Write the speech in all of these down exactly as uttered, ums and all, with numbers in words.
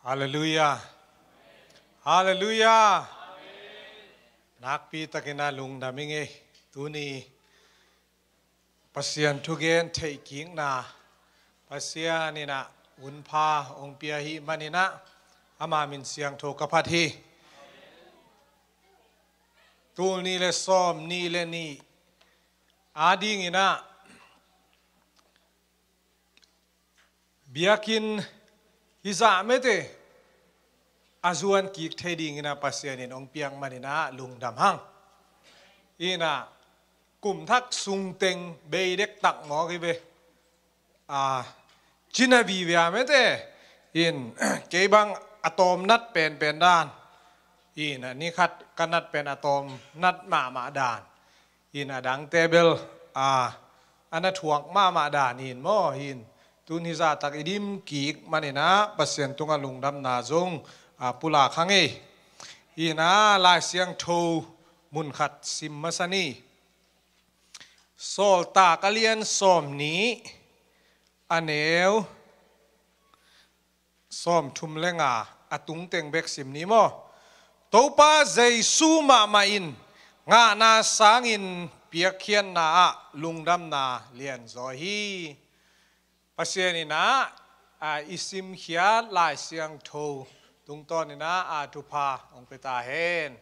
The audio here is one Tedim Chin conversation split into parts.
Halleluiah. Halleluiah. Nakpi takin a lungdam ing ei. Tuni Pasian thugen theihkikna Pasian in a hunpha hong pia hi manin a, ama min siangtho ka phat hi. Tul nih le sawm nih le nih adingin a biakinn hi zah mete a zuan kik thei dingin a Pasian in hong piak manin a lungdam hang. In a kum thak sungteng bei dektak mawk hi ve. A, cina vive a mete in kei bang a tawm nat penpen dan. In a ni khat ka nat pen a tawm nat mahmah dan. In a dangte bel a, a na thuak mahmah dan in maw in. Tun hi zahtak i dim kik manin a Pasian tungah lungdamna zong a pulak hang ei. In a Lai Siangtho mun khat sim masa ni. Sawltak a lian sawm nih a neu sawm thum le nga a tungteng bek sim ni maw? Topa Jesu mahmah in ngahna sangin piakkhiatna ah lungdamna lianzaw hi. Pasian in a, a, i simkhiat Lai Siangtho tungtawn in a, a thupha hong pia ta hen.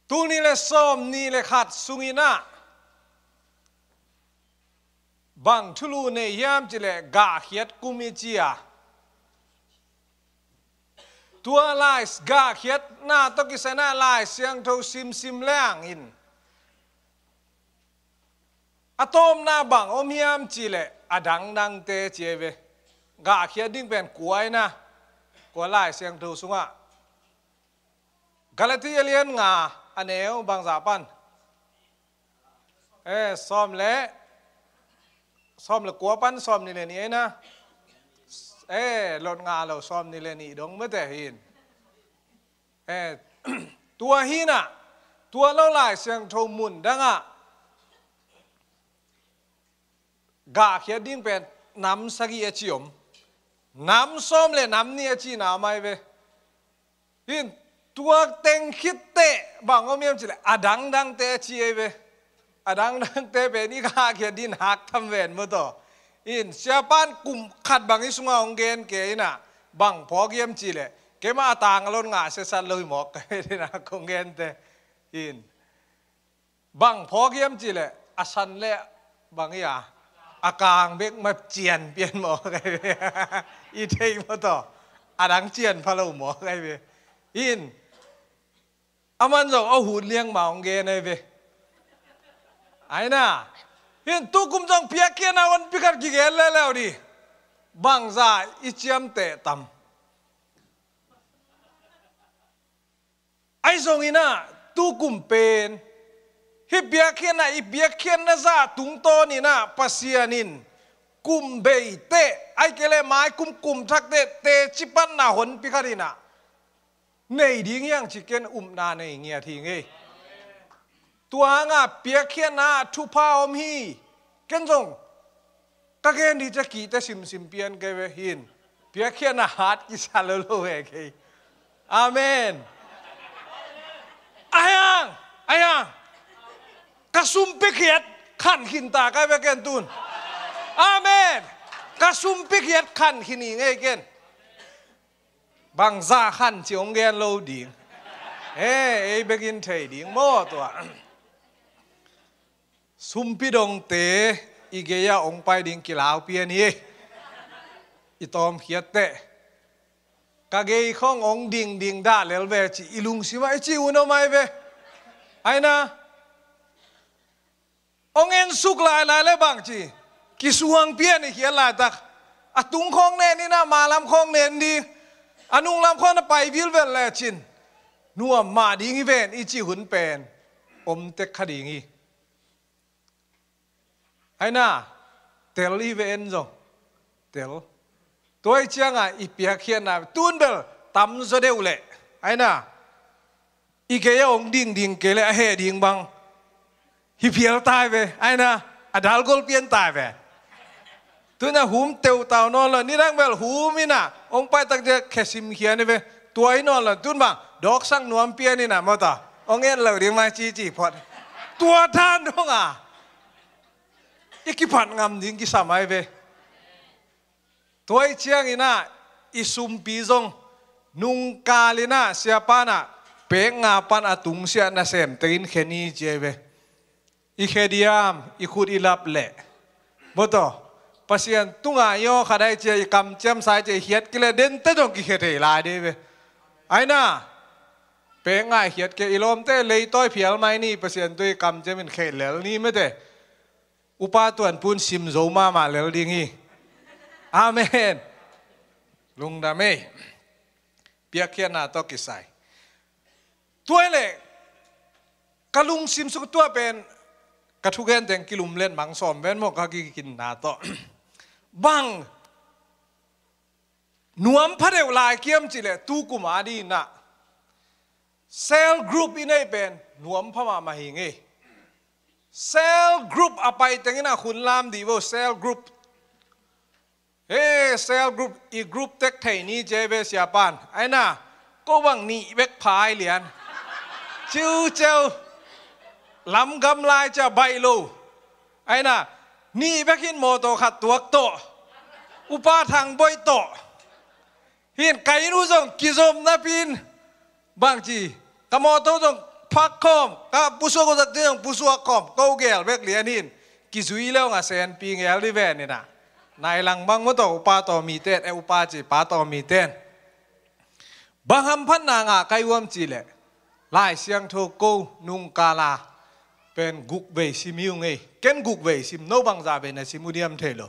Tul nih le sawm nih le khat sungin a bang thulu nei hiam cih leh gahkhiat kum i ci a. Tua lai gahkhiatna tawh kisai in a Lai Siangtho simsim leng in a tawpna bang om hiam cih leh a dangdangte ci ei ve. Gahkhiat ding pen kua in a, kua Lai Siangtho sungah? Galati a lian nga a neu bangzah pan? Eh, sawm le, sawm le kua pan sawm nih le nih ei na. Eh, lot nga lo sawm nih le nih dong mete hi in. Eh, tua hi in a, tua lo Lai Siangtho mun dang ah gahkhiat ding pen nam sagih a ci om. Nam sawm le nam nih a ci na om ai ve. Hi in, tua teng khit teh bang om hiam cih leh a dangdangte a ci ei ve. A dangdangte pen i gahkhiat ding hak tham ven maw taw. Hi in, siapa'n kum khat bang i sungah hong gen kei in a, bang phawk hiam cih leh keimah a tang a lot ngah siasat lo hi mawk ka hi in a kong gente. Hi in, bang phawk hiam cih leh a san le bang hi a, a kang bek mah cian pian mawk ai ve. I thei maw taw, a dang cian pha lo mawk ai ve. Hi in, aman zong a hut liang mah hong gen ai ve. Ai na, hi in, tukum zong piakkhiatna honpi khat kigen leuleu dih. Bangzah i ciamteh tam? Ahi zongin a, tukum pen hih piakkhiatna, i piakkhiatna zah tungtawn in a Pasian in kum bei teh, ahih kei leh mai kum, kum thak teh teci patna honpi khat in a nei ding hi hang ci ken upna nei ngiat hi ing ei. Tua hang a piakkhiatna ah thupha om hi. Ken zong ka gen ding ci a kihte simsim pian kei ve hi in. Piakkhiatna hat kisa lo lo ve kei. Amen. Ahi hang, ahi hang, ka sumpi khiat khan khin ta ka hi ve ken tun. Amen. Ka sumpi khiat khan khin hi ing ei ken. Bangzah khan ci hong gen lo ding. Eh, ei bekin thei ding maw tua. Sumpi dongte i gei ah hong pai ding kilau pian hi. I tawmkhiat teh ka gei khawng hong dingding dah lel ve ci i lungsim ah i cih hun om ai ve. Ai na, hong ensuk lailai le bang ci, kisuang pian i khiat laitak a tung khawng nen in a, malam khawng nen ding, a nunglam khawng na pai vilvel lecin nuam mah ding hi ven i cih hun pen om tek kha ding hi. Ai na, tel hi ve en zong. Tel. Tua hi ciangah i piakkhiatna tun bel tamzaw deuh leh, ai na, i gei ah hong dingding kei leh a heh ding bang hi phial tai ve. Ai na, a dalgol pian tai ve. Tun a hum teutau nawn lo, nidang bel hum inah hong paitak ciah khesim khian hi ve. Tua hi nawn lo, tun bang dawksak nuam pian inah mawta hong et lo ding mai cici phot. Tua dan dong a i kipat ngam ding kisam ai ve. Tua i ciang inah i sumpi zong nungkal inah siapa inah pek nga pan a tungsiah nasem tengin khen hi ci ai ve. I khe diam, i khut i lap leh. Bawtaw, Pasian tunga i aw khat ai cia i kamciam sai cia i khiat kile dente zong kikhe thei lai dei ve. Aina, pek nga i khiat kei i lawmte leitawi phial mai ni Pasian tui kamciam in khe lel ni mete. Upa tuan pun sim zo mahmah lel ding hi. Amen. Lungdam ei. Piakkhiatna tawh kisai. Tua hi leh ka lungsim sung tua pen ka thugen teng kilum let mang sawm ven maw ka kikinna tawh. Bang nuam pha deuh lai kiam cih leh tu kum a dih inah cell group i neih pen nuam pha mahmah hi ngei. Cell group a pai teng inah hun lam dih vo cell group. He cell group i group tek thei ni cia ve siapan. Aina, ko bang nih bek pha ai lian. Ciu ciu. Lam gam lai cia baih lo. Aina, nih bek in mawtaw khat tuak tawh. Upa thang boih tawh. Hin ka inn uh zong kizom napi in bangci ka mawtaw zong phak khawm, ka pusuak uh zong pusuak khawm, ko gel bek lian hin kizui leu nga senpi ngel di ven inah. Nai lang bang mawtaw upa tawh miten, e upa ci pa tawh miten. Bang hamphatna ngah kai uam cih leh Lai Siangtho ko nungkala pen guk vei sim hi uh ngei. Ken guk vei sim, no bangza vei na sim uh diam thei lo.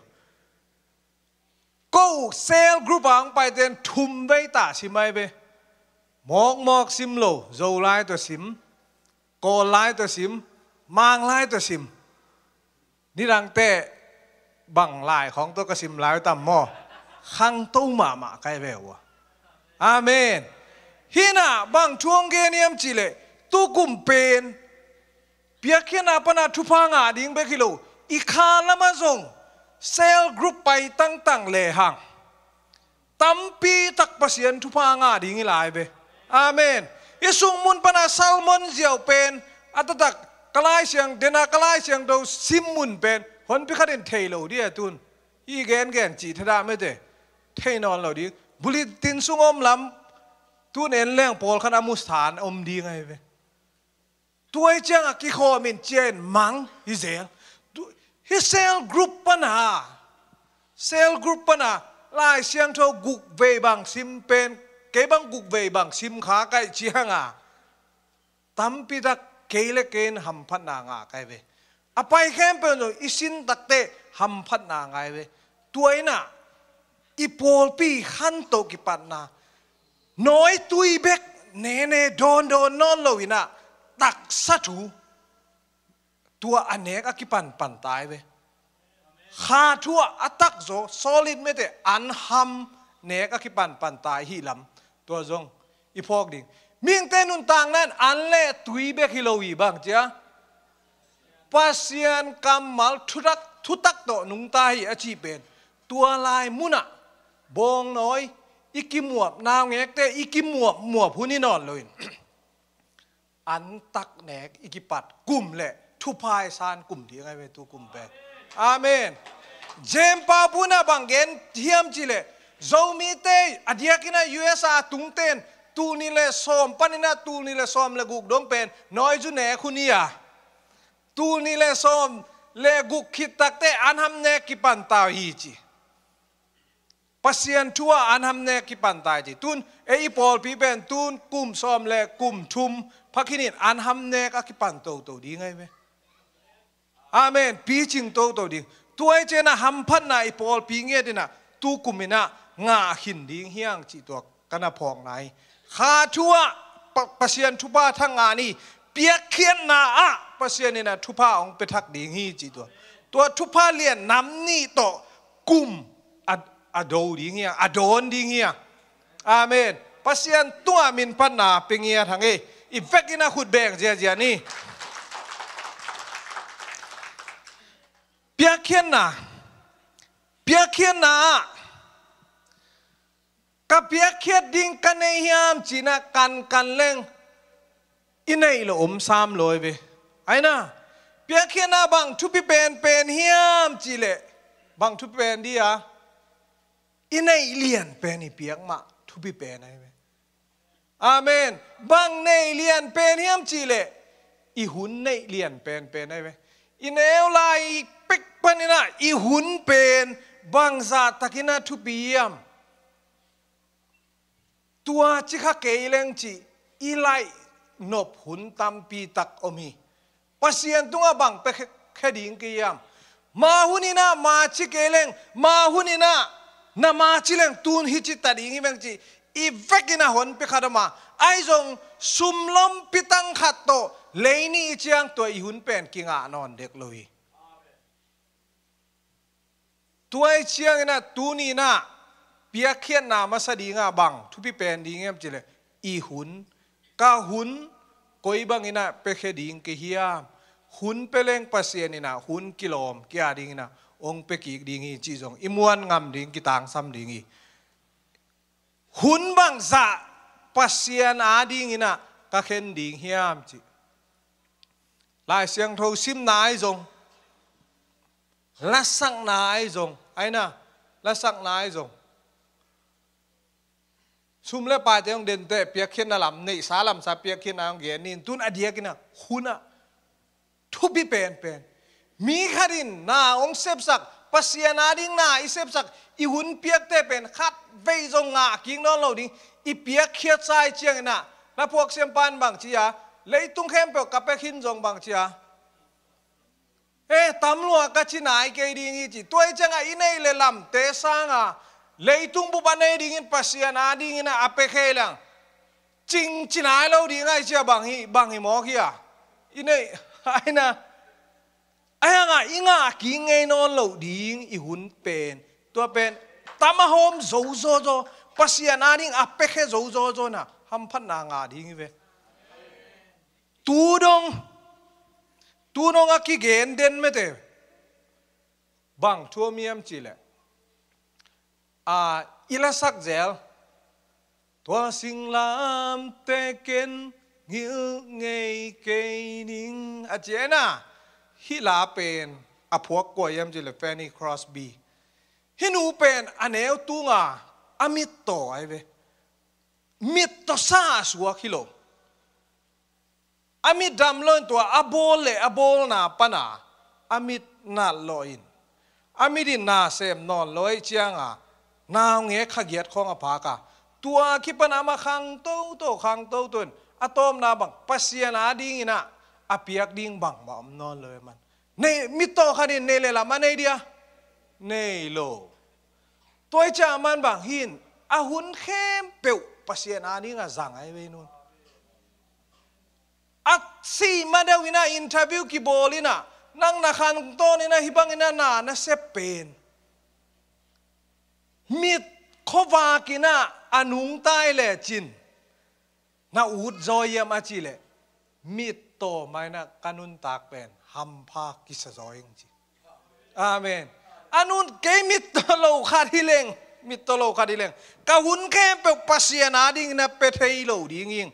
Ko cell group a hong paiten thum vei tah sim ai ve. Mawkmawk sim lo, Zolai tawh sim, Kawllai tawh sim, Manglai tawh sim. Nidangte bang lai khawng tawh ka sim lai uh tam maw? Khangto mahmah kai ve uh a. Amen. Hinah bang thu hong gen hiam cih leh tukum pen piakkhiatna pana thupha ngah ding bek hi lo, i kha lamah zong cell group pai tangtang lehang tampi tak Pasian thupha ngah ding hi lai ve. Amen. I sungmun pana sermon ziau pen a taktak ka Lai Siang, dena ka Lai Siangtho sim mun pen honpi khatin thei lo dih a tun. I gengen cih thadah mete. Thei nawn lo ding. Bulletin sung om lam tun en leng pawlkhat a mu san om ding ahi ve. Tua hi ciangah kikhawm in cia in mang hi zel. Tu, hi cell group pana, cell group pana Lai Siangtho guk vei bang sim pen, kei bang guk vei bang sim kha kaih ciangah tampi tak kei le kei in hamphatna ngah kai ve. A pai khempeuh zong i sin takte hamphatna ngai ve. Tua inah i pawlpi khantoh kipatna nawitui bek nene dawndawn nawn lo inah taksa thu tua a nek a kipanpan tai ve. Kha thu ah a takzaw solid mete an ham nek a kipanpan tai hi lam. Tua zong i phawk ding. Mihingte nuntakna in an le tui bek hi lo hi bang cia Pasian kammal thutak, thutak tawh nungta hi a cih pen tua lai munah bawngnawi i kimuap, naungekte i kimuap muap hun hi nawn loin an tak nek i kipat kum le thupha i san kum ding ahi ve tu kum pen. Amen. Jem pa puna bang gen hiam cih leh Zomite a diakinah U S A a tungten tul nih le sawm paninah tul nih le sawm le guk dong pen nawizu nek hun hi a. Tul nih le sawm le guk khit takte an ham nek kipan tau hi ci. Pasian thu ah an ham nek kipan tai ci. Tun ei i pawlpi pen tun kum sawm le kum thum phakhin in an ham nek a kipan toto ding ahi ve. Amen. Picing toto ding. Tua i cianah hamphatna i pawlpi ngiat inah tu kum inah ngah khin ding hiang cih tua ka na phawkna hi. Kha thu ah Pa-, Pasian thupha thang ngah ni. Piakkhiatna ah Pasian inah thupha hong pia thak ding hi cih tua. Tua thupha lian nam nih tawh kum a, a do ding hiang, a dawn ding hiang. Amen. Pasian tungah min panna pia ngiat hang ei. I vekin a khut beng ziazia ni. Piakkhiatna. Piakkhiatna ah ka piakkhiat ding ka nei hiam ci-in ah kankan leng i neih loh om sam lo hi ve. Aina, piakkhiatna bang thupi penpen hiam cih leh bang thupi pen ding a, i neih lian pen i piak mah thupi pen ahi ve. Amen. Bang neih lian pen hiam cih leh i hun neih lian penpen ahi ve. I neu lai pek panin ah i hun pen bangzah takin ah thupi hiam? Tua ci kha kei leng cih i laih nop hun tampi tak om hi. Pasian tungah bang pia khe, khe ding ka hiam? Ma hun in ah ma ci kei leng, ma hun in ah na ma ci leng tun hih ci ta ding hi veng cih i vekin ah honpi khat om a, ahi zong sum lompi tang khat tawh lei nih i ciang tua i hun pen kingah nawn dek lo hi. Tua ahih ciangin ah tuni-in ah piakkhiatna masa ding ah bang thupi pen ding hiam cih leh i hun, ka hun koi bangin ah pia khe ding ka hiam? Hun pia leng Pasian in ah hun kilawm kia dingin ah hong pia kik ding hi cih zong i muan ngam ding, kitangsam ding hi. Hun bangzah Pasian adingin ah ka khen ding hiam cih Lai Siangtho simna ahi zong, lasakna ahi zong, aina, lasakna ahi zong, sum le paite hong denteh, piakkhiatna lam, neihsa lamsa piakkhiatna hong gen ni in, tun a diakin ah hun ah thupi penpen. Mi khat in na hong sepsak, Pasian ading na i sepsak, i hun piakte pen khatvei zong ngah kik nawn lo ding, i piakkhiatsa ahih ciangin ah, na phuak siampa in bang ci a, leitung khempeuh ka pia khin zong bang ci a, e, tam lua ka ci nai kei ding hi ci. Tua ahih ciangah i neih le lamte sangin leitung bup a nei dingin Pasian adingin ah a pia khe leng cing ci nai lo ding ahih ciang bang hi, bang hi mawk hi a. I neih, aina, ahi hangah i ngah kik ngei nawn lo ding i hun pen, tua pen tam a hawm zo zaw zaw, Pasian ading a pia khe zo zaw zaw in ah hamphatna ngah ding hi ve. Tu dong, tu dong a kigen den mete bang thu om hiam cih leh, a, i lasak zel, tua singlamteh ken ngilh ngei kei ning, a ci aina. Hih la pen a phuak kua hiam cih leh Fanny Crosby. Hih nu pen a neu tunga a mittaw ahi ve. Mittawsa a suak hi lo. A mit dam lo in tua a bawl le a bawlna pana a mit nalh lawh in, a mit in na sem nawn lo ahih cianga naungek kha giat khawng a phak a, tua kipan amah khang toto, khang toto in a tawpna bang Pasian adingin ah a piak ding bangmah om nawn lo e man. Nei, mittaw khat in neih le lam a nei dia? Nei lo. Tua ahih ciang aman bang hi in, a hun khempeuh Pasian ading a zang ahi ve nun. A sih ma deuh in ah interview kibawl in ah, nang na khangtawn in ah hih bangin ah na na sep pen, mit khuavak in ah a nungta hi lecin na ut zaw hiam a cih leh, mittaw mah in ah ka nuntak pen hampha kisa zaw ing ci. Amen. A nun kei mittaw lo khat hi leng, mittaw lo khat hi leng, ka hun khempeuh Pasian adingin ah pia thei lo ding ing.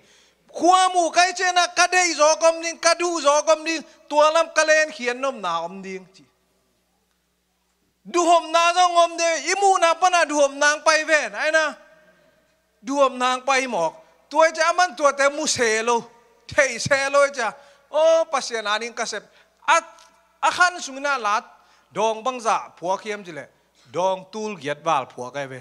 Khua mu ka hih ciangin ah ka deih zawk om ding, ka duh zawk om ding, tua lam ka lenkhiat nopna om ding ci. Duhhopna zong om de, i muhna pana duhhopna hong pai ven, aina. Duhhopna hong pai hi mawk. Tua ahih ciang aman tuate mu se lo, thei se lo ahih ciang, aw, Pasian ading ka sep. A, a khan sungin ah lat, dawng bangzah phuak hiam cih leh, dawng tul giat val phuak ahi ve.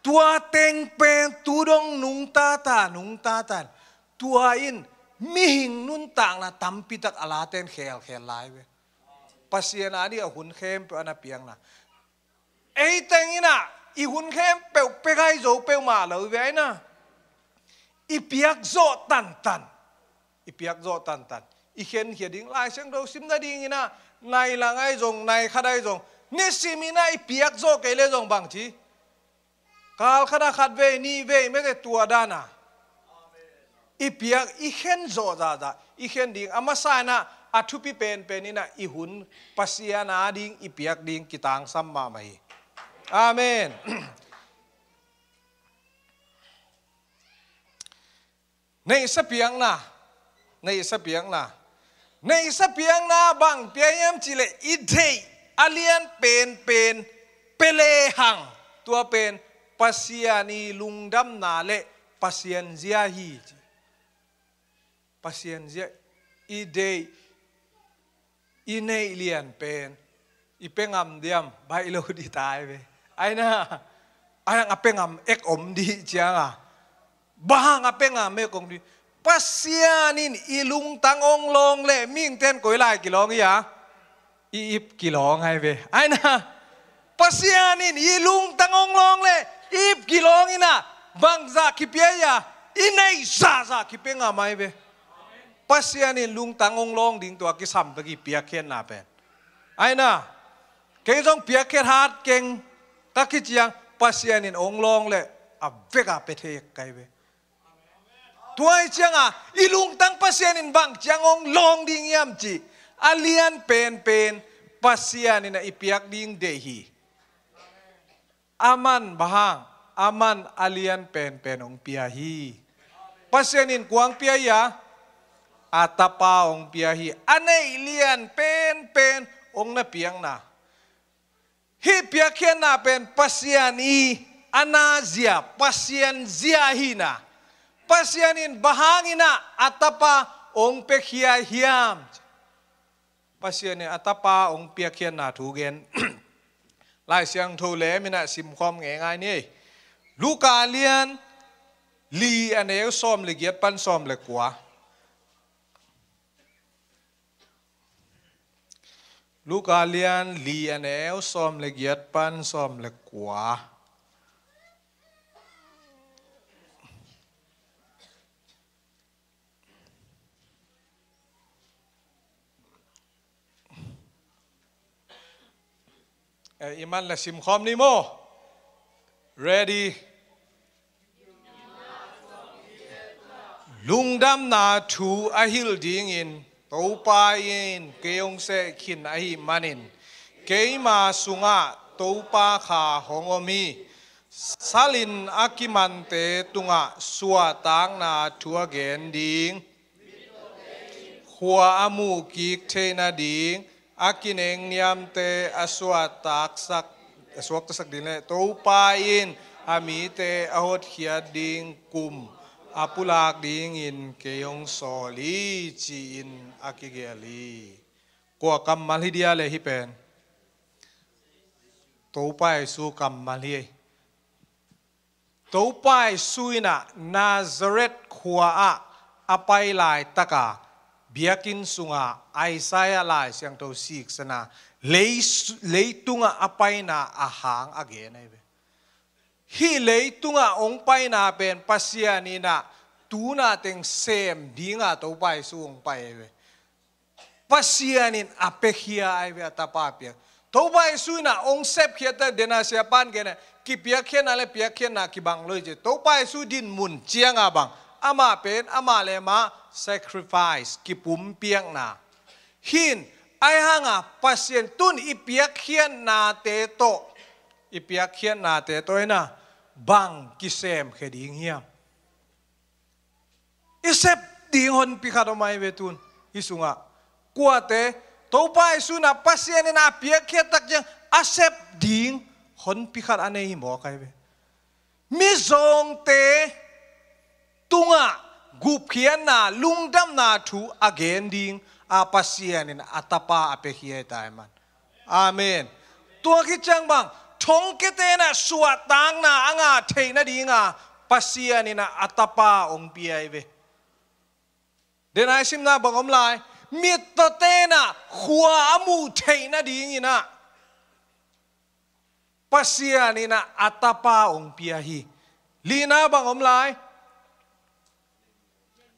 Tua teng pen tu dong nungta ta, nungta ta in. Tua in mihing nuntakna tampi tak a laten khelkhel lai ve. Pasian ading a hun khempeuh a na piakna. Ei teng in ah i hun khempeuh pia gai zo peuhmah lo hi ve, aina. I piak zawh tantan. I piak zawh tantan. I khenkhia ding, Lai Siangtho sim nadingin ah, nai lang ahi zong, nai khat ahi zong, nisim in ah i piak zawh kei leh zong bang ci? Kal khat ah khat vei, nih vei, mete tua dan a. I piak, i khen zawh zahzah, i khen ding. A masa in ah, a thupi penpen in ah i hun Pasian ading i piak ding kitangsam mahmah hi. Amen. Neihsa piakna, neihsa piakna, neihsa piakna bang pia hiam cih leh i deih a lian penpen pia lehang, tua pen Pasian i lungdamna le Pasian zia hi. Pasian zia i deih, i neih lian pen i pia ngam diam, baih lo dih tai ve. Aina, a yang a pia ngam ek om dih cianga, bang hang a pia ngam ek om dih? Pasian in i lungtang ong lawng leh mihingte'n koi lai kilawng hi a, i ip kilawng ai ve. Aina, Pasian in i lungtang ong lawng leh i ip kilawng in ah, bangzah kipia hi a, i neih zahzah kipia ngam ai ve. Pasian in lungtang ong lawng ding tua kisam bek hi piakkhiatna pen. Aina, kei zong piakkhiat hat keng ka kiciang, Pasian in ong lawng leh a vek a pia thei kai ve. Tua hi cianga i lungtang Pasian in bang ciang ong lawng ding hiam cih a lian penpen Pasian in ah i piak ding deih hi. Aman bang hang, aman a lian penpen ong pia hi. Pasian in kua ong pia hi a, a tapa ong pia hi. A neih lian penpen ong na piakna. Hih piakkhiatna pen Pasian i a na zia, Pasian zia hina. Pasian in bang hangin ah a tapa ong piakhia hiam? Pasian in a tapa ong piakkhiatna thu gen. Lai Siangtho lem in ah simkhawm ngeingai ni. Luka lian li a neu sawm le giat pan sawm le kua. Luka lian li a neu sawm le giat pan sawm le kua. Eh, i man la simkhawm ni maw? Ready? Lungdamna thu a hilh dingin Topa in kei hong seh khin ahih manin, keima sungah Topa kha hong om hi. Salin a kimante tungah suahtakna thu a gen ding, khua a muhkik theih nading, a kinengniamte a suahtaksak, a suaktasak ding le Topa in a mite a hotkhiat ding kum a pulak dingin kei hong sawl hi, ci-in a kigelh hi. Kua kammal hi dia le hih pen? Topa Jesu kammal hi. Topa Jesu in ah Nazareth khua-ah a pai laitaka biakinn sunga Isaiah Lai Siangtho siksana lei, leitungah a paina a hang a gen ahi ve. Hih leitungah hong paina pen Pasian in ah tu-in ah teng sem dinga Topa Jesu hong pai ahi ve. Pasian in a piakhia ahi ve, a tapa piak. Topa Jesu in ah hong sepkhiat a, dena siapan gen a, kipiakkhiatna le piakkhiatna kibang lo hi ci. Topa Jesu dinmun cianga bang, amah pen amah le amah sacrifice, kipumpiakna. Hin, ahi hanga Pasian tun i piakkhiatnate tawh, i piakkhiatnate tawh in ah bang kisemkhia ding hiam? I sep ding honpi khat om ahi ve tun, hih sungah. Kuate, Topa Jesu in ah Pasian in a piakkhiat tak ciang a sep ding honpi khat a nei hi mawk ahi ve. Mizawngte tungah gupkhiatna, lungdamna thu a gen ding a Pasian in a tapa a piakhia hi ta ahih man. Amen. Tua khit ciang bang, thongkiate in ah suahtakna a ngah theih nadinga Pasian in ah a tapa hong pia ahi ve. Dena i simna bang om lai? Mittawte in ah khua a muh theih nadingin ah Pasian in ah a tapa hong pia hi. Lina bang om lai?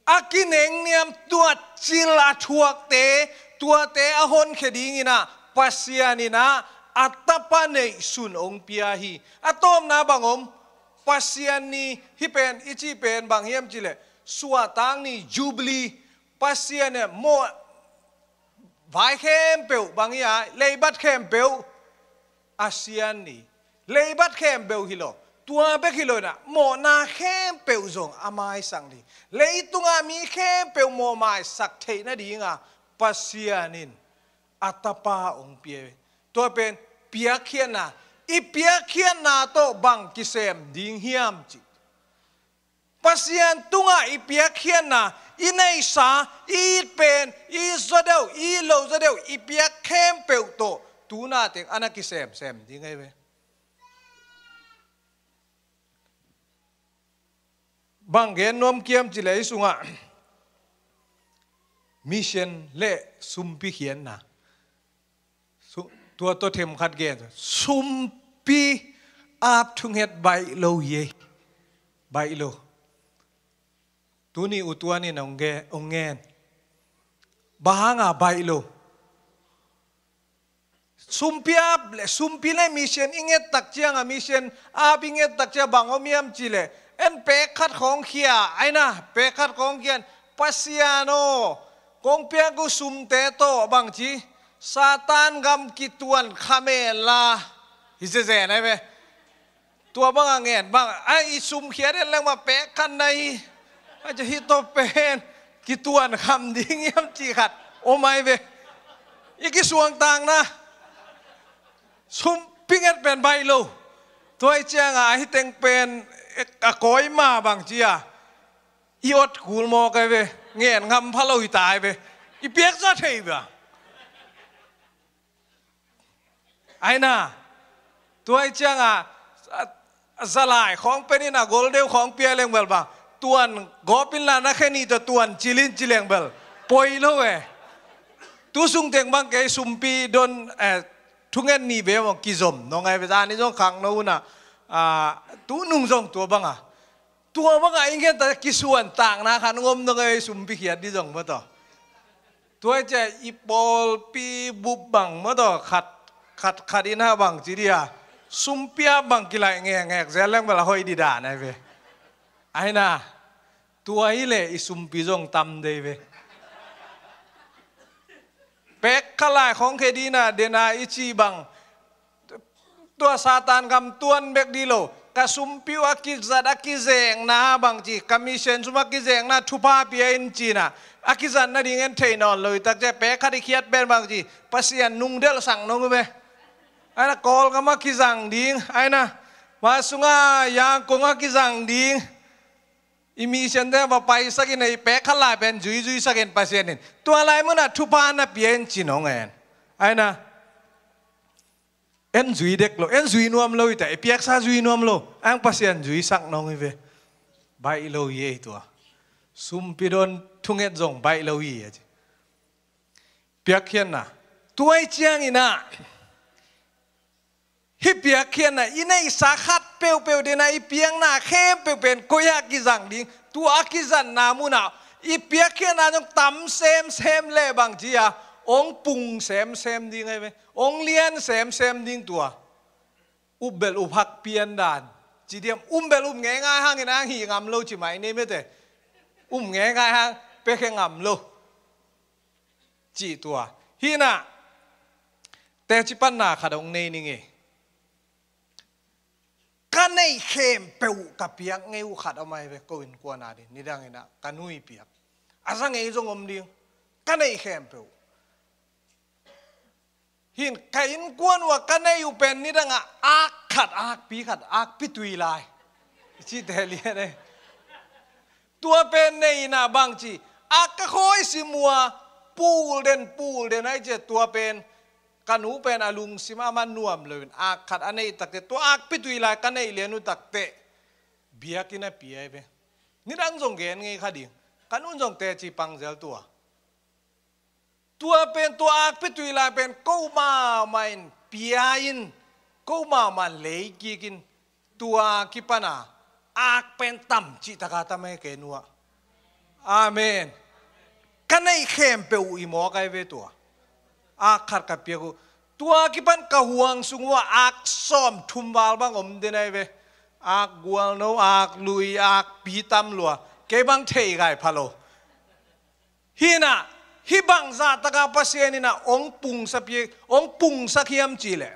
A kinengniam, tua cil a thuakte, tuate a honkhia dingin ah Pasian in ah a tapa neihsun hong pia hi. A tawpna bang om? Pasian ni, hih pen, i cih pen bang hiam cih leh suahtak ni, Jubilee. Pasian in ah maw, Vai khempeuh bang hi a, leibat khempeuh a sian ni. Leibat khempeuh hi lo. Tua bek hi lo inah, mawhna khempeuh zong a maisak ni. Leitungah mi khempeuh mawhmaisak theih nadinga Pasian in a Tapa hong pia hi. Tua pen piakkhiatna, i piakkhiatna tawh bang kisem ding hiam cih. Pasian tungah i piakkhiatna, i neihsa, i it pen, i it zawdeuh, i it loh zawdeuh, i piak khempeuh tawh tunate a na kisemsem ding ahi ve. Bang gen nuam kiam cih leh ei sungah mission le sumpi khiatna. Su-, tua tawh themkhat gen. Sumpi ap thunget baih lo hi ei. Baih lo. Tuni U Tuan in hong ge-, hong ngen. Bang hanga baih lo? Sumpi ap le, sumpi le mission i nget tak cianga, mission ap i nget tak cianga bang om hiam cih leh, en pek khat khawng khia, aina, pek khat khawng khia, Pasian aw, kong piak uh sumte tawh bang ci, Satan gam kituan kha men la, hi zezen ahi ve. Tua banga ngen bang, a i sum khiat en leng mah pek khat na hi. A ci hi tawh pen kituan kham ding hiam cih khat om ahi ve. I kisuangtakna sumpi nget pen baih lo. Tua hi cianga a hi teng pen a kawi ma bang ci a, i ot kul mawk ahi ve. Ngen ngam pha lo hi ta ahi ve. I piak za thei bang. Aina, tua hi cianga, a, a zalai khawng pen in a gol deuh khawng pia leng bel bang, tuan gawp inla na khe ni tawh tuan cil in ci leng bel poi lo e. Tu sung teng bang kei sumpi don, eh, thunget ni ve mawk kizom nong ahi ve. Zani zong khangno una, a, tu nung zong tua banga. Tua banga i ngen ta kisuantakna khat ngom nong ei sumpi khiat di zong maw taw. Tua i cia i pawlpi bup bang maw taw, khat, khat, khat in ha bang ci dia. Sumpi a bang kilaih ngekngek zel leng bel a hoih di dan ahi ve. Aina, tua i le i sumpi zong tam dei ve. Pek kha lai khong khe dina dena i ci bang. Tua Satan gam tuan bek di lo. Ka sumpi uh a kizat a kizengna bang ci, ka mission sum a kizengna thupha pia in cina. A kizat nading en thei nawn lo i tak cia pek khat i khiat pen bang ci, Pasian nungdelh sak nong uh ve. Aina Kawlgam a kizang ding, aina ma sunga Yangkong a kizang ding. I mission te va paisakin ei pek khat lai pen zuizuisakin Pasian in tua lai muna thupha na pia in ci nong en. Aina en zui dek lo, en zui nuam lo i ta, i piaksa zui nuam lo, ang Pasian zuisak nong i ve. Baih lo i ei tua. Sumpi don thunget zong baih lo i a ci. Piakkhiatna. Tua i ciangina. Hih piakkhiatna, i neihsa khat peuhpeuh dena i piakna khempeuh pen koi ah kizang ding. Tua a kizatna muna i piakkhiatna zong tam semsem le bang ci a, ong pung semsem ding ahi ve. Ong lian semsem ding tua. Upbel uphak pian dan ci diam, upbel up ngeingai hangin ang hih ngam lo ci mai nei mete. Up ngeingai hang pekhe ngam lo. Cih tua. Hina teci panna khat ong nei ning e. Ka neih khempeuh ka piak ngei uh khat om ahi ve, ko innkuan a ding. Nidangina ka nu i piak. A za ngei zong om ding. Ka neih khempeuh. Hin ka innkuan uh a ka neih uh pen nidanga ak khat, akpi khat, akpi tui lai. Cite lian e. Tua pen neihna bang ci, ak ka khawi sim uh a, pul den, pul den ai cia tua pen. Ka nu pen a lungsim a man nuam loin ak khat a neih takte tua akpi tui lai ka neih lian uh takte. Biakinn a pia ai ve. Nidang zong gen ngei kha ding. Ka nu zong teci pangzel tua. Tua pen tua akpi tui lai pen ko mama in pia in, ko mama lei kikin tua kipana ak pen tam cih taka tam e ke nua. Amen. Ka neih khempeuh uh i mawk ai ve tua. Ak khat ka piak uh. Tua kipan ka huang sung uh a ak sawm thum val bang om den ai ve. Ak gualno, ak lui, ak pi tam lua. Kei bang thei gai pha lo. Hina, Hih bangzah taka Pasian in ah hong pungsak hi, hong pungsak hiam cihleh,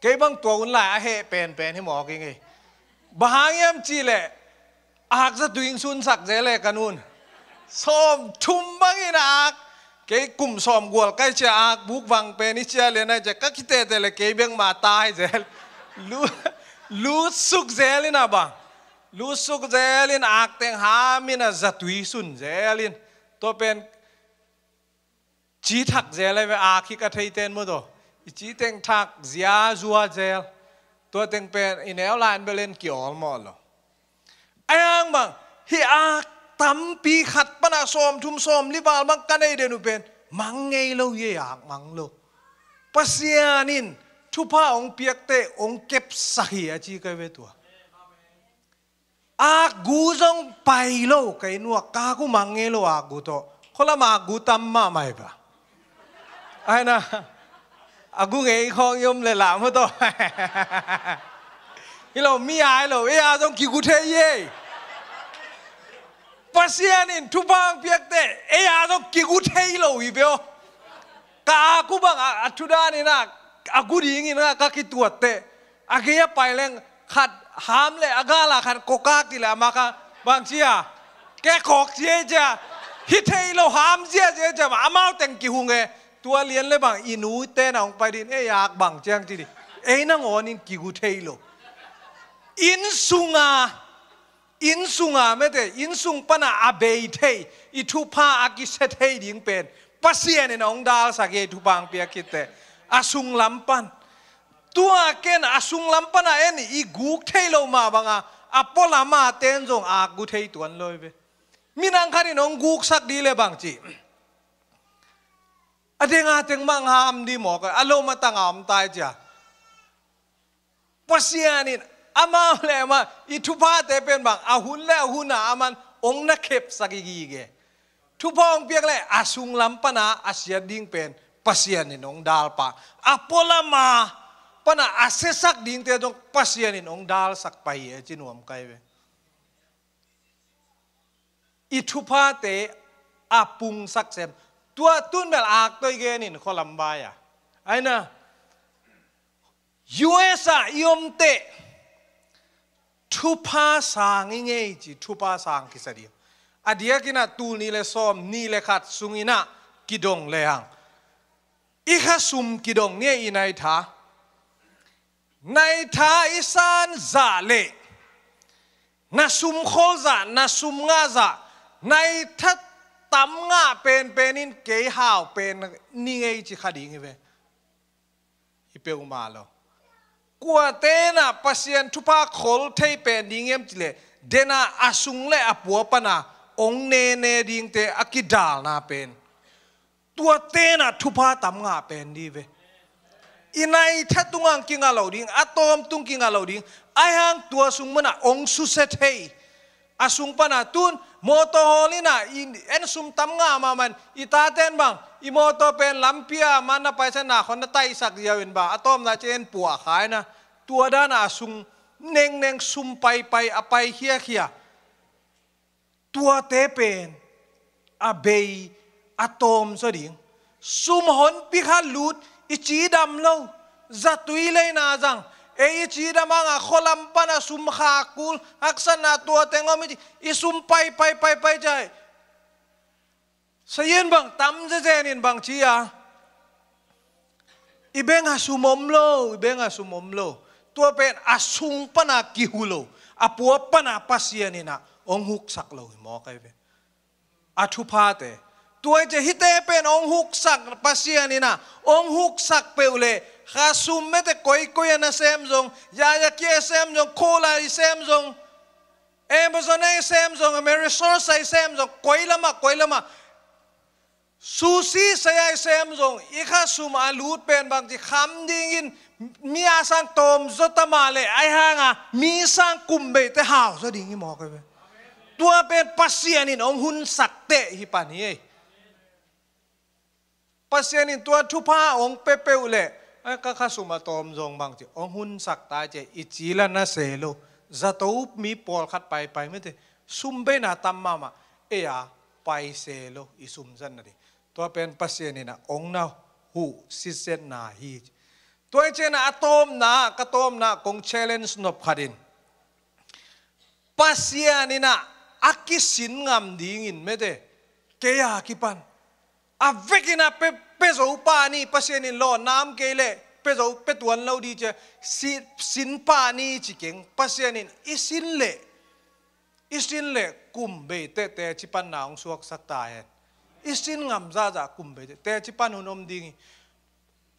kei bang tua hun lai a heh penpen hi mawk ing ei. Bang hang hiam cihleh, ak zatui in sunsak zel e ka nu'n. Sawmthum bangin a ak, kei kum sawm gual kai cia ak buk vang pen i cia lian ai cia ka kitete le kei bek ma tai zel. Lu, lutsuk zel in a bang. Lutsuk zel in ak teng ham in a zatui sun zel in. Tua pen ci thak zel ai ve, ak hi ka thei ten maw taw. I ci teng thak zia zua zel. Tua teng pen i neu lai in belen ki awlmawh lo. Ai ang bang, hi ak tampi khat pana sawmthum sawmli val bang ka nei den uh pen mang ngei lo hi, ak mang lo. Pasian in thupha hong piakte hong kepsak hi a ci kai ve tua. Ak gu zong pai lo, kei nuak ka gu mang ngei lo ak gu tawh. Khualam ak gu tam mahmah hi ba. Ai na, a gu ngei khawng i om le lah maw taw. Hi lo, mi ai lo, ei a zong kigu thei ei. Pasian in thupha hong piakte ei a zong kigu thei lo hi ve aw. Ka a gu bang a, a thu dan in a, a gu ding in a ka kituatte. A gei a pai leng khat ham le a gal a khat kokak ti le a mak a bang cia. Ke kok cia cia. Hi thei lo ham cia cia cia ma amau teng kihung e. Tua lian le bang i nu te na hong pai din ei ak bang ciang ci di. Ei nangawn in kigu thei lo. Inn sunga, inn sunga mete, inn sung pana a bei thei, i thupha a kisia thei ding pen Pasian in a hong dalsak hi, thupha hong piak khitte. A sunglam pan. Tua ken a sunglam pana en i guk thei lo mah banga, a pualama ten zong ak gu thei tuan lo hi ve. Minang khat in hong guksak di le bang ci. A denga teng mang ham di mawk a, a lo matanga om tai cia. Pasian in amau le amah i thuphate pen bang a hun le a huna aman hong na khepsak i gige. Thupha hong piak le a sunglam pana a siat ding pen Pasian in hong dalpa. A pualama pana a siasak dingte zong Pasian in hong dalsak pai hi e ci nuam kai ve. I thuphate a pungsak sem. Tua tun bel ak toi genin khualam vai a. Aina, U S a i omte thupha sang i ngei ci, thupha sang kisa ding. A diakin a tul ni le sawm, ni le khat sungin a kidong le hang. I khasum kidong ni a i nai tha. Nai tha i san zah le na sum khol zah, na sum ngah zah, nai tha tam ngah penpen in kei hau pen ni ngei ci kha ding hi ve. Hi peuhmah lo. Kuate na Pasian thupha khol thei pen ding hiam ci le, dena a sung le a pua pana ong nene dingte a kidalna pen. Tuate na thupha tam ngah pen di ve. I nai tha tungang kingah lo ding, a tawm tung kingah lo ding. Ai hang tua sung mana ong susia thei. A sung pana tun mawtaw hawl ina en sum tam ngah mahmah in i taten bang i mawtaw pen lampi a man na paisan na khon na taisak ziau in bang a tawmna ci en puah kha ina. Tua dana a sung nengneng sum paipai a pai khiakhia. Tuate pen a bei a tawm zaw ding. Sum honpi khat lut i cidam lo. Zatui leina zang ei i cidam hanga khualam pana sum khak kul haksatna tua teng om i ci, i sum pai pai pai pai cai. Sayin bang tam zezenin bang ci a, i benga sum om lo, i benga sum om lo. Tua pen a sung pana kihu lo, a pua pana Pasian ina ong huksak lo hi maw kai ve. A thuphate. Tua i ce hite pen ong huksak Pasian ina ong huksak peuh le kha sum mete koikoi a na sem zong, yaya kia sem zong, khola i sem zong, Amazon a i sem zong, Amerisource a i sem zong, koi lama koi lama susi saya i sem zong, i kha sum a lut pen bang ci kham dingin mi a sang tawm zaw tama le ai hanga mi sang kum beite hau zaw ding hi maw kai ve. Tua pen Pasian in ong hunsak teh hi pan hi ei. Pasian in tua thupha ong pepeuh le ai ka kha sum a tawm zong bang ci ong hunsak ta ce i ci la na se lo. Zato mi pawlkhat paipai mete sum beina tam mahmah. Ei a pai se lo i sumzat nading. Tua pen Pasian in ah hong na huh sitsetna hi. Tua hi ciangin ah a tawpna, ka tawpna kong challenge nop khat in, Pasian in ah a kisin ngam dingin mete, kei a kipan a vekin ah pe, pe zo pah ni, Pasian in lawnna om kei leh pe zo, pe tuan lo ding ci a, si, sin pah ni ci keng. Pasian in i sin leh, i sin leh kum bei teh teci panna hong suaksak ta hen. I sin ngam zahzah kum bei teh teci pan hun om ding hi.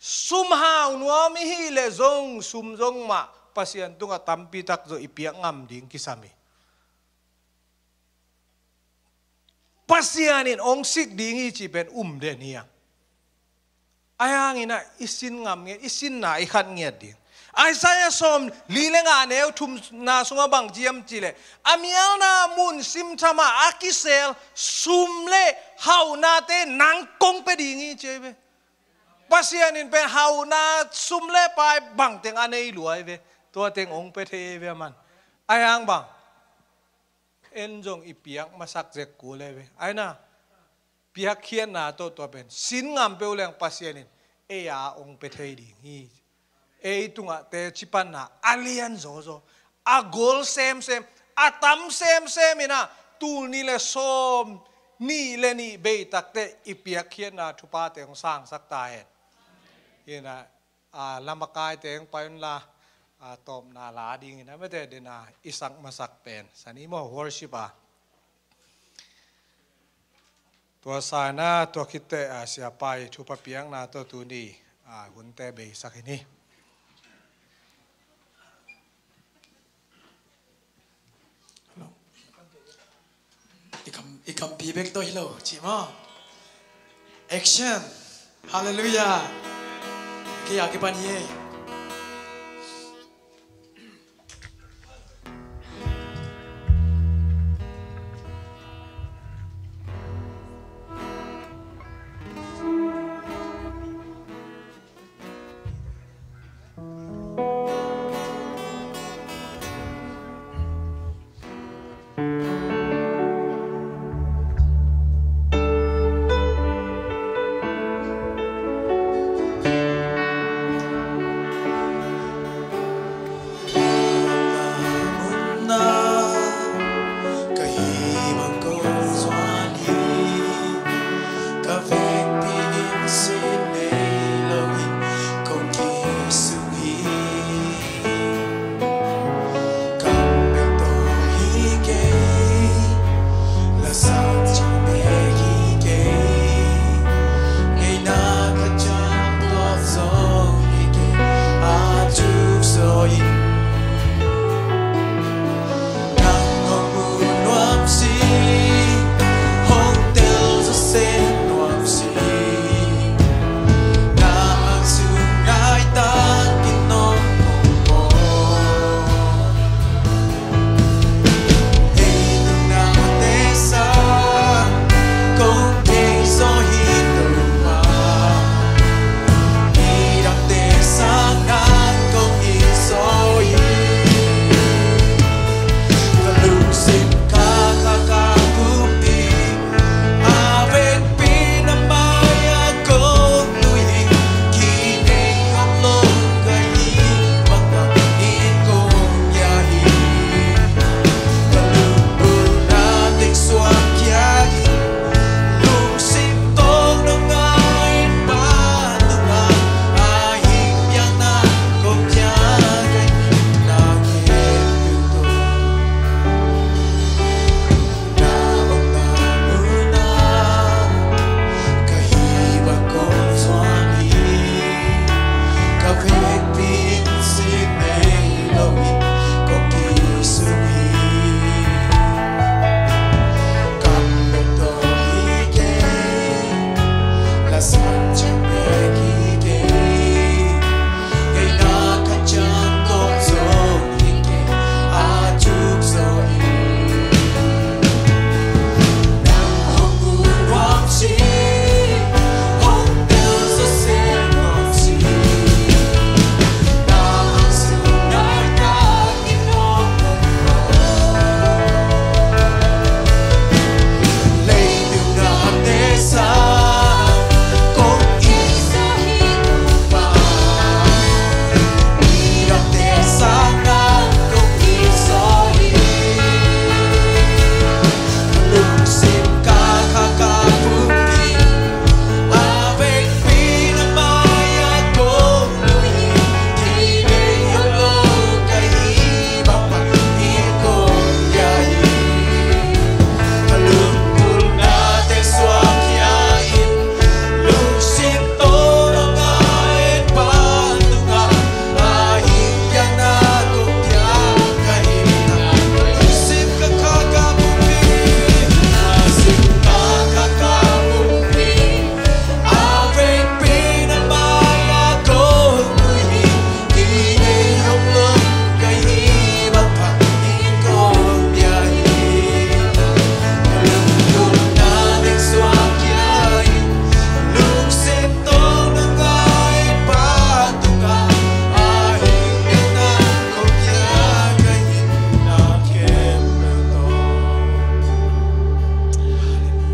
Sum hau nuam i hih leh zong, sum zong mah Pasian tungah tampi tak zaw i piak ngam ding kisam hi. Pasian in hong sik ding hi cih pen um den hi a. Ahi hangin ah i sin ngam ngiat, i sinna i khat ngiat ding. Isaiah sawmli le nga neu thumna sungah bang ci hiam cih leh, a mialna mun simtham ah a kisel sum le haunate nang kong pia ding hi ci hi ve. Pasian in pen hauna, sum le pai bangteng a nei lua hi ve. Tua teng hong pia thei hi ve a man. Ahi hang bang, en zong i piak masak zek kul hi ve. Ahi na, piakkhiatna tawh tua pen sin ngam peuh leng Pasian in ei a hong pia thei ding hi. Ei tungah teci panna a lian zawzaw, a gol semsem, a tam semsem in ah, tul nih le sawmnih le nih bei tak teh i piakkhiatna thuphate hong sangsak ta hen. Hi na, a, lamakaite hong pai unla, a, tawpna la dingin a mete den a i sak masak pen san hi maw, worship a. Tua sa in ah, tua khit teh, a, Siapa i thupha piakna tawh tuni, a, hunte beisak hi ni. I kam, i kampi bek tawh hi lo, ci maw. Action. Hallelujah. Kei a kipan hi e.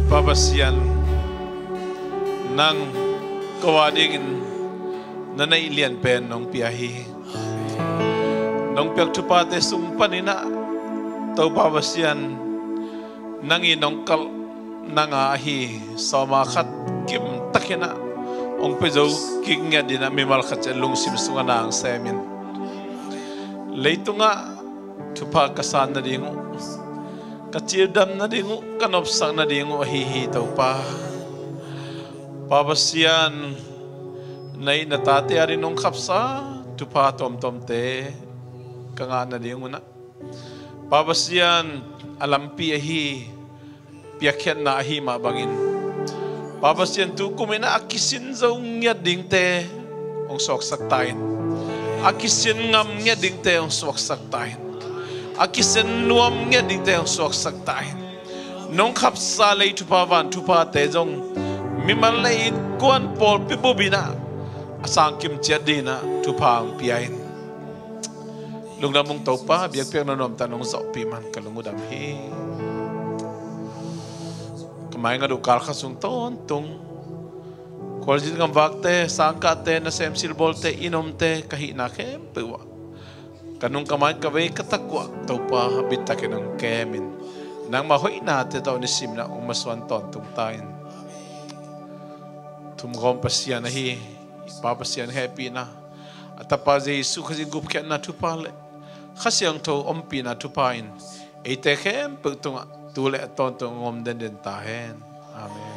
Pa Pasian, nang ko a dingin na neih lian pen nong pia hi. Nong piak thuphate sung panin ah, Topa Pasian, nang i nong kalh nang a ahi sawma khat kimtakin ah hong pia zo kik ngiat dingin ah mimal khat ciat lungsim sungah nang sem in. Leitungah thupha ka san nading uh, ka cildam nading uh, ka nopsak nading uh ahi hi, Topa. Pa Pasian, na i na tate a ding nong khapsa thupha tuamtuamte ka ngah nading un ah, Pa Pasian, a lampi ahi piakkhiatna ahi mah bangin, Pa Pasian, tu kumin ah a kisin zo ngiat dingte hong suaksak ta in. A kisin ngam ngiat dingte hong suaksak ta in. A kisin nuam ngiat dingte hong suaksak ta in. Nong khapsa lei thupha, van thuphate zong mimal lei innkuan pawlpi bup in ah a sangkim ciat dingin ah thupha hong pia in. Lungdam ung, Topa, biakpiakna nuamtak nong zawhpih man ka lung uh dam hi. Ka maingat uh kal khat sung tawntung khualzin gamvakte, sangkahte, nasem silbawlte, inn omte, ka hihna khempeuh uh ah, ka nung ka main, ka vei ka tak uh ah, Topa, a bittakin hong kem in. Nangmah hoihnate tawh nisim in ah hong masuan tawntung ta in. Thumgawm Pasian ahi Pa Pasian hehpihna, a Tapa Jesu Khazih gupkhiatna thupha le Kha Siangtho ompihna thupha in eite khempeuh tungah tu le a tawntung hong om denden ta hen. Amen.